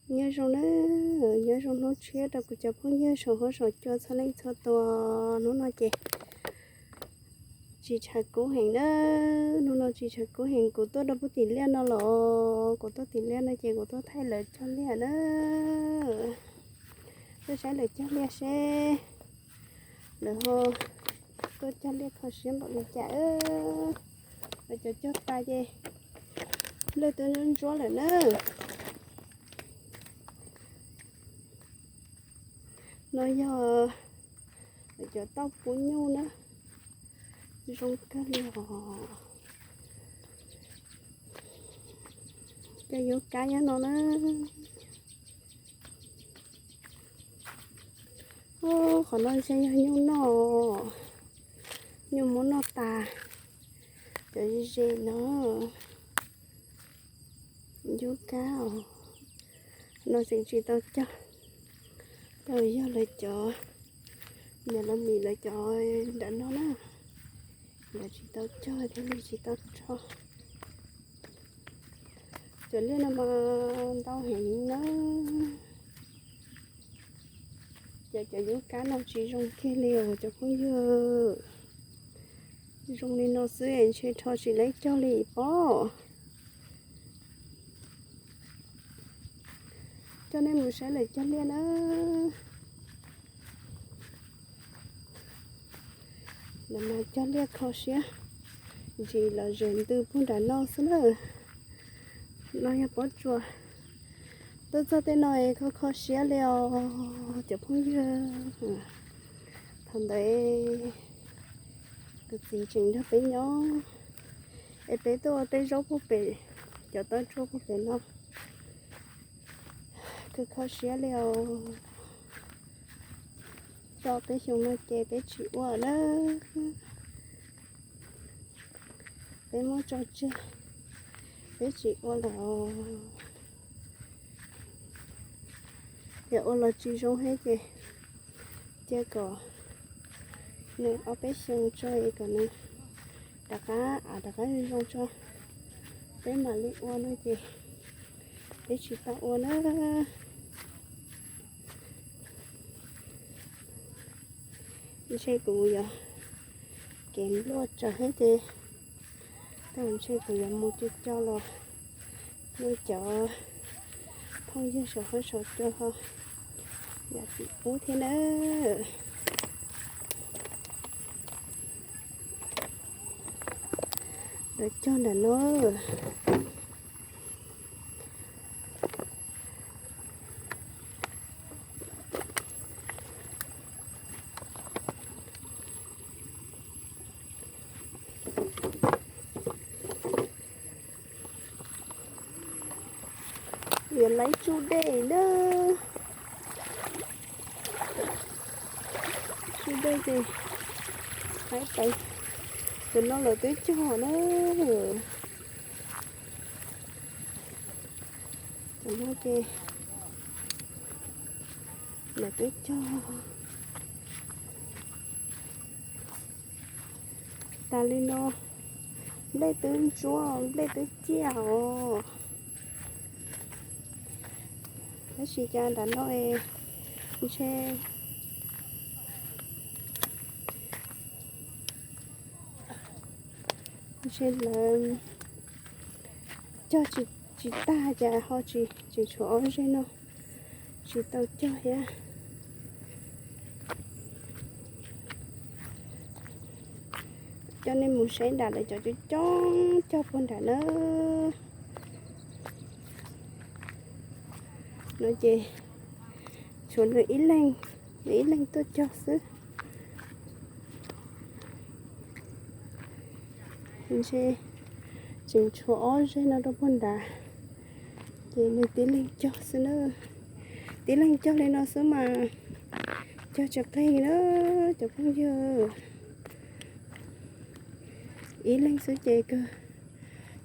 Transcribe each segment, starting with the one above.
Nyob zoo na, nyob zoo hnub tshiab rau kuv cov phooj ywg saum huab saum cua txhua leej txhua tus. Hnub no ces tsis tshav kub heev na, hnub no tsis tshav kub heev. Kuv tuaj rau pem tim liaj no los, kuv tuaj tim liaj no ces kuv tuaj thaij lawv cog liaj na. Tuaj saib lawv cog liaj seb lawv ho tuaj cog liaj kho siab npaum li cas. Lawv cov cog tas ces lawv twb ntsuab ntsuab lawm na. No yog lawv cov tauj pub nyuj na, zoo kawg li os. Cov yub kab nyob no na. Qhov no ntshe yog nyuj noj, nyuj muab noj tas. Cov ze ze no, yub kab os. No tseem tsis tau cog, tau yog lawv cov, niam lawv mis lawv cov nram no na, lawv tsis tau cog thiaj li tsis tau rho. Cov liaj no mas ntau heev na. Ces cov yub kab no tsis zoo kiag li os cov phooj ywg. Zoo li no xwb ntshe rho tsis laib cog li pob. Coj nej mus saib lawv cog liaj na. Lawv mas cog liaj kho siab, ntsis los zes ntws puag nram no xwb na. No yog pob tsuas. Tuaj txog tej no es kho kho siab li os cov phooj ywg. Thaum ntawd kuv txiv tseem nrog peb nyob, es peb tuaj ua teb zaub puag pem, cov tauj tsuag puag pem no. Kho kho siab li os. Tau peb xyoo no ces peb tsis ua na. Peb muab tso tseg, peb tsis ua lawm. Yog ua los tsis zoo thiab ces cia kom nws ob peb xyoo tso es kom nws rov qab, av rov qab zoo zoo tso, peb mam li ua no ces peb tsis tau ua na. Ntshe kuv yuav kev npluaj tsawv thiab ces, ntshe kuv yuav mus co co los, nej cov phooj ywg saum huab saum cua ho yam tim ub thiab na. Lawv cog ntawm no. Yuav laib tsuj dej na. Tsuj dej ces laib pais. Cov no lawv twb cog na. Cov no ces lawv twb cog tas li no. Nplej twb ntsuab, nplej twb ciaj os. Tab sis cas nram no es ntshe, ntshe lawv cog tsis tag cas ho tsis, tseem tshuav ob zeg no tsis tau cog thiab. Coj nej mus saib nram lawv cov coob coob cog puag nram na. No ces tshuav nws ib leeg, nws ib leeg tuaj cog xwb. Ntshe tseem tshuav ob zeg no rau puag nrad, ces nws tib leeg cog xwb na. Tib leeg cog li no xwb mas cog tsis qig na cov phooj ywg. Ib leeg xwb ces kawg,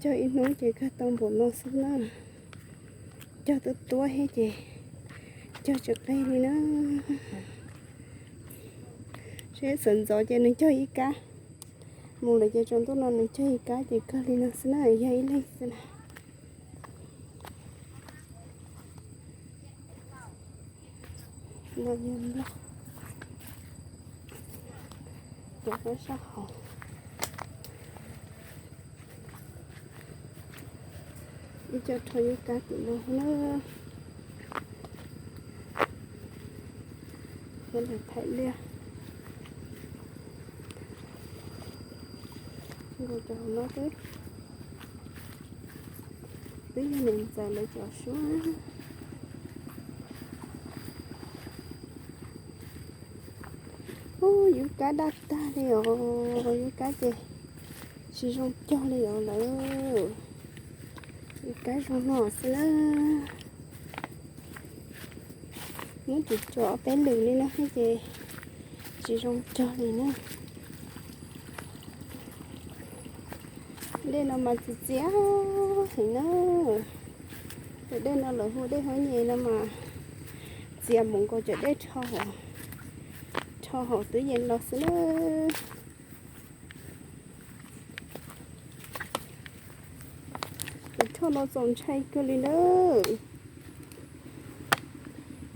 cog ib hnub ces kawg tau npaum no xwb na. Cog tuab tuab thiab ces cog tsis qig li na. Seb sawv ntxov ces nws cog ib kab, mus lawm ces tsaus ntuj no nws cog ib kab ces kawg li no xwb na, yog ib leeg xwb na. No yog nplooj, cov nyob sab hauv. Ib co rho yuav kab tim no na. Nyob ntawm thaim liaj. Nkaus cov hauv no xwb. Twb yog niam ntxawm lawv cov suab. Ub, yuav kab daj tag li os, yuav kab ces tsis zoo cog li os lawm. Yuav kab zoo no xwb na. Muab tsuas tsuas ob peb lwm li no ces tsis zoo cog li na. Dej no mas txias txias heev na. Cov dej no lawv hu dej haub nyem no mas txias mus nkaus cov dej rho hauv twb yees los xwb na. Tus choj no txaus ntshai kawg li na.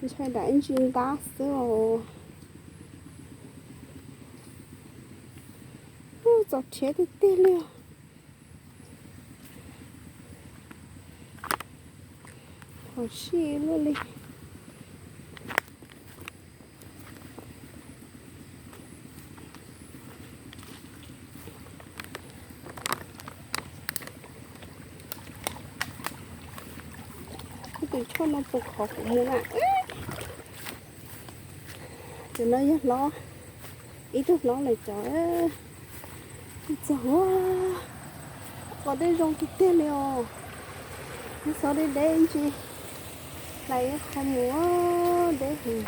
Ntshai dam ib ntsis ntab xwb os. Ub, txaus rhiav tiag tiag li os. Hos sij luaj li. Tus choj no puas khov kuv mus na. Tus no yog hlob, ib tug hlob lawm cov. Txog ua, qos dej zoo tiag tiag li os. Xob deb deb ntsis, hlais ib qho mus deb heev.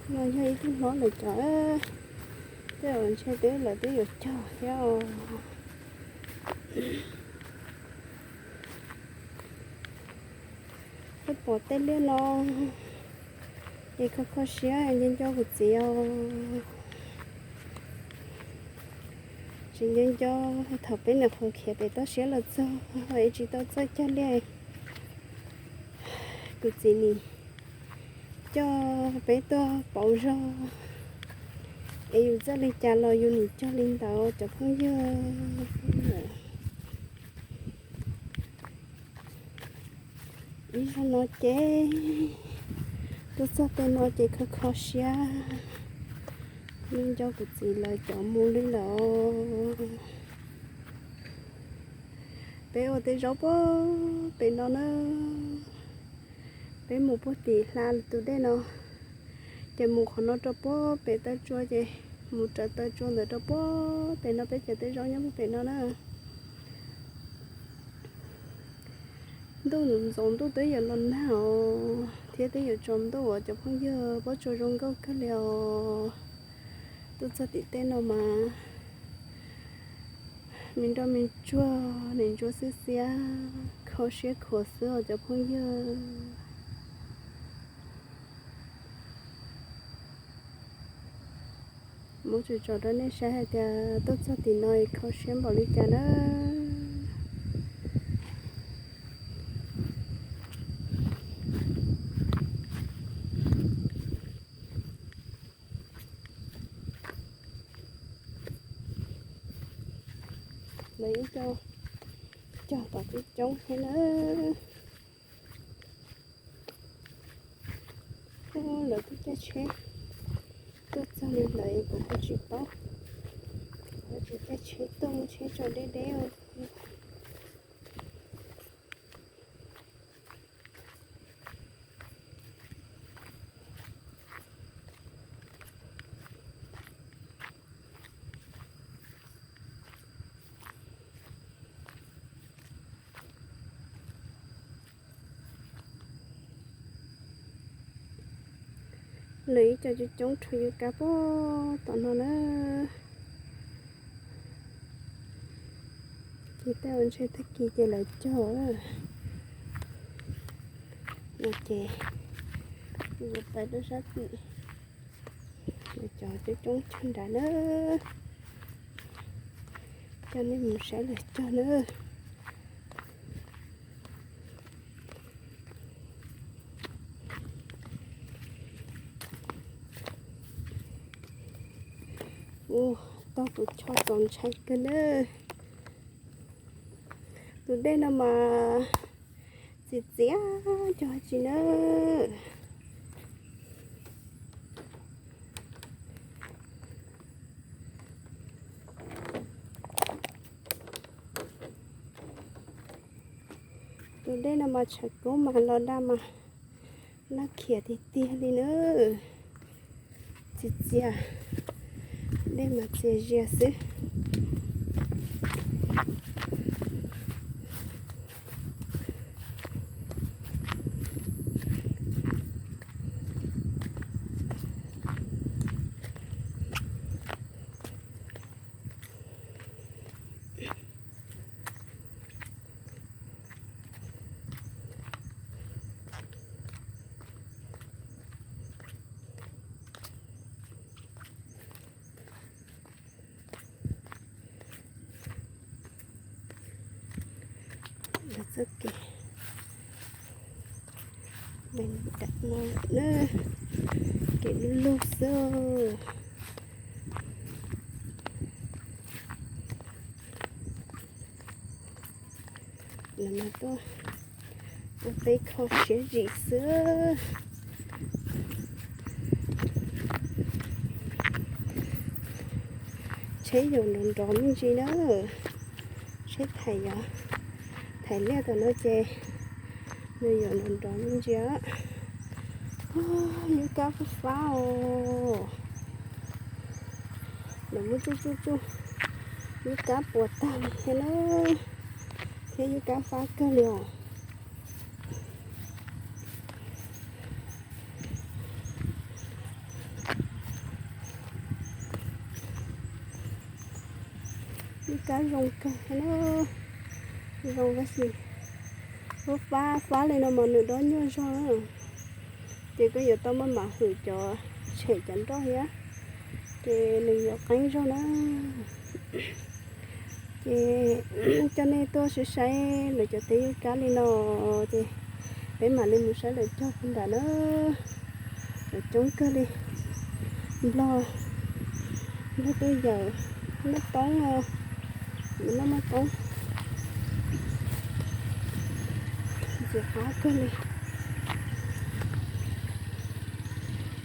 No yog ib tug hlob lawm cov, tej zaum ntshe twb lawv twb yuav cog thiab os. Peb pom tej liaj no es kho kho siab nco nco kuv txiv os. Tsis nco nco thaum peb nyuam qhuav khiav pem toj siab los txog es tsis tau txawj cog liaj. Kuv txiv nim coj peb tuaj pauv zog es yus txawj li cas los yus nim cog li ntawd cov phooj ywg. Ib zaug no ces tuaj txog tej no ces kho kho siab, nco nco kuv txiv lawv cov mus li lawm. Peb ua tej zaub puag pem no na, peb mus puag tim hla tus dej no, ces mus qhov no rau puag pem taw tsua, ces mus raws taw tsua ntawd rau puag pem no, peb cov tej zaub nyob puag pem no na. Ntuj ntxoov ntuj twb yuav los nag os, thiab twb yuav tsaus ntuj os cov phooj ywg, pob tsuas zoo nkauj kawg li os. Tuaj txog tim tej no mas me nroj me ntsuag nim ntsuab xiab xiab, kho siab khuav xwb os cov phooj ywg. Muab tso tso rau nej saib hais tias tuaj txog tim no kho siab npaum li cas na. Lawv ib co cog tom coob coob thiab na. Lawv twb caij tsheb tuaj txog li ntawd kuv kuj tsis paub. Lawv tsis caij tsheb tuaj, muaj tsheb tso deb deb. Lawv ib co coob coob rho yuav kab puag tom no na. Ces tej zaum ntshe tag kis ces lawv cog no ces yuav pais rau sab tim lawv cov coob coob chaw nrad na. Coj nej mus saib lawv cog na. Ua, tau tus choj txaus ntshai kawg nawb. Tus dej no mas txias txias cog tsis na. Tus dej no mas tshav kub mas los dag mas laj khiam tiag tiag li na. Txias txias, dej mas txias zias xwb. Lawv txoj kev, kev lug lug xwb. Lawv mas tuaj ua teb kho siab zim xwb. Tsheb yuav nrov nrov me ntsis na. Tsheb thaiv, thaiv liaj tom no ces nws yuav nrov nrov me ntsis. Yub kab fab fab os. Lawv muab tsuj tsuj tsuj, yub kab puas tag li thiab na, thiab yub kab fab kawg li os. Yub kab zoo kawg thiab na, zoo tab sis lub fab fab li no mas nws dob nyuaj zog na, ces koj yuav tau maj mam hwm cov tshem cov nroj thiab, ces nws yuav qeeb zog na. Ces coj nej tuaj saib saib lawv cov teb yub kab li no, ces peb mam li mus saib lawv cog puag nram na. Lawv coob kawg li. Nplog, nplog tuaj yawm noj toob, noj noj toob, ntxim qab kawg li.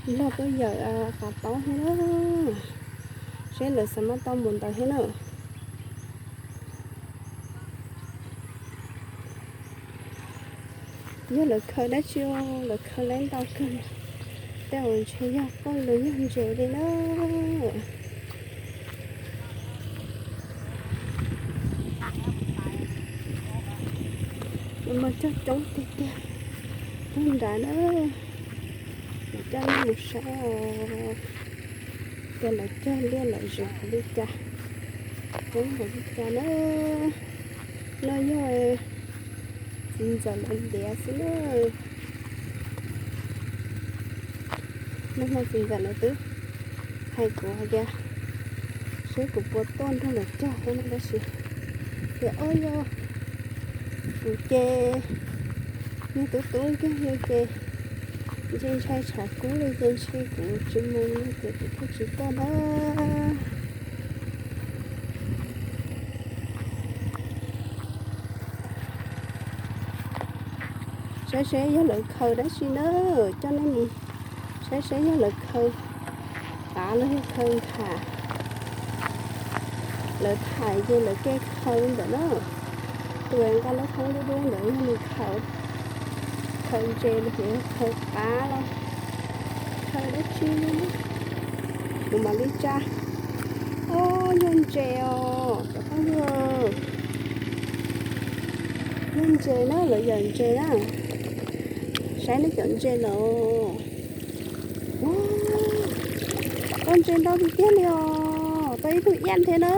Nplog tuaj yawm qav taub thiab na, seb lawv xav mas tau mus ntawd thiab na. Yog lawv khaws dab tsi, lawv khaws lawv ntau kawg. Tej zaum ntshe yog qawj los yog ntses li na. Mas cog coob tiag tiag. Puag nrad na, coj nej mus saib tias lawv cog liaj lawv zis npaum li cas, coob npaum li cas na. No yog txiv ntxawm lawv ntiav xwb na. Nag hmo txiv ntxawm lawv twb hais kuv hais tias seb kuv puas tuaj nrog lawv cog thiab no tab sis tias ob yog kuv ces niag tub tub nkeeg li ces ntshe ntshai tshav kub li ces ntshe kuv tsis mus li ces kuv thiaj tsis tuaj na. Saib seb yog lawv khaws dab tsi na, coj nej mus saib seb yog lawv khaws qav los yog khaws ntham. Lawv thaiv ces lawv ke khaws ntawm na. Tus nqa lub thoob dub dub ntawd yog nws khaws, khaws ntses los yog khaws qav los khaws dab tsi li. Kuv mam li tsa. Ob, yog ntses os cov phooj ywg. Yog ntses na, lawv yawm ntses na. Saib nej cov ntses lawm. Ua, ntses ntau tiag tiag li os, tau ib tug iab thiab na.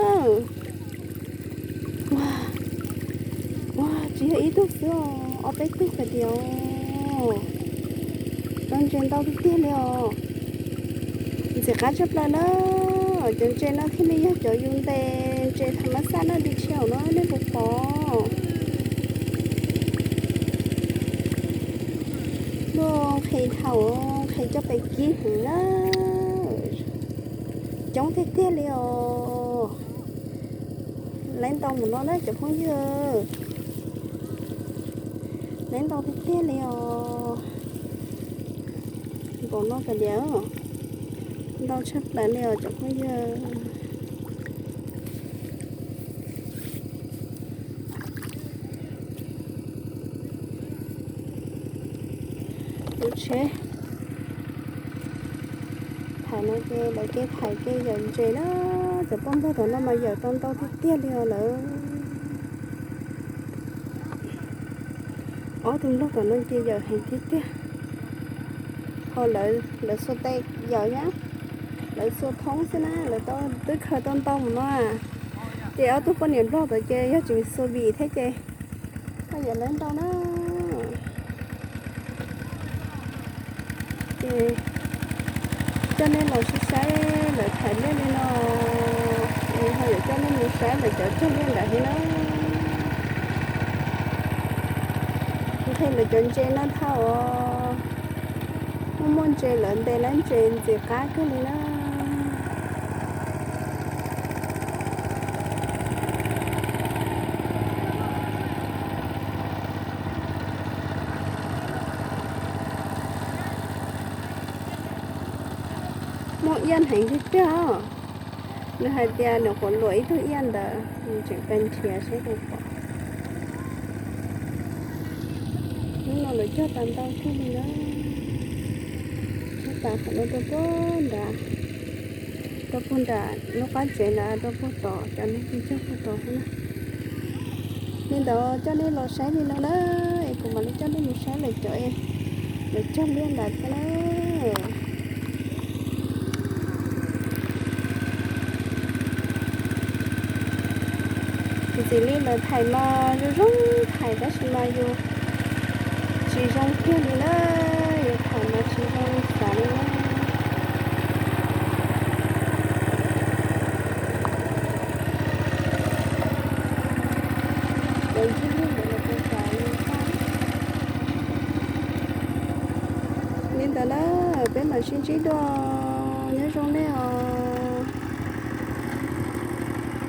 Ua, tsis yog ib tug xwb os, ob peb tug hais tias. Tau ntses ntau tiag tiag li os. Ntxim qab tshaj plaws na. Cov ntses no thiaj li yog cov yus ntes ntses tham mas xaj na, di tshiaum no nej puas pom. Luaj nqhis thaum nqhis coj pem kib heev na. Coob tiag tiag li os. Laiv ntau mus no na cov phooj ywg. Laiv ntau tiag tiag li os. Npaum no kawg diam. Ntau tshaj plaws li os cov phooj ywg. Lub tsheb thaiv no ces lawv kev thaiv kev yawm ntses na. Cov poj nplog tom no mas yawm tau ntau tiag tiag li os lawm. Ob tug nplog tom no ces yawm heev tiag tiag. Ho lawv xuas tes yawm thiab, lawv xuas thoob xwb na, lawv twb khaws tau ntau mus no. Ces ob tug poj niam nplog tom ces yog tseem xuas vim thiab ces yawm lawv ntau na. Ces coj nej los saib saib lawv thaiv liaj li no, ho yuav coj nej mus saib lawv cov cog liaj ntawd thiab na. Kuv qhia lawv cov ntses no thaum muaj muaj ntses lawv ntes lawv ntses ntxim qab kawg li na. Muaj iab heev tiag tiag. Nws hais tias nws quav luam ib tug iab ntawd, nws tseem pes nrhiav seb puas pom. Hnub no lawv cog tas ntau kawg li na. Cog tas qhov no rau puag nrad, rau puag nram lub qab tsev ntawd rau puag tod, cov neeg cog puag tod xwb na. Li ntawd coj nej los saib li no na, es kuv mam li coj nej mus saib lawv cov, lawv cog liaj ntawd thiab na. Ntxim li lawv thaiv mas zoo zoo thaiv tab sis mas yus tsis zoo kiag li na, yus thaiv mas tsis zoo li xav li na. Li ntawd na, peb mam sib ntsib dua.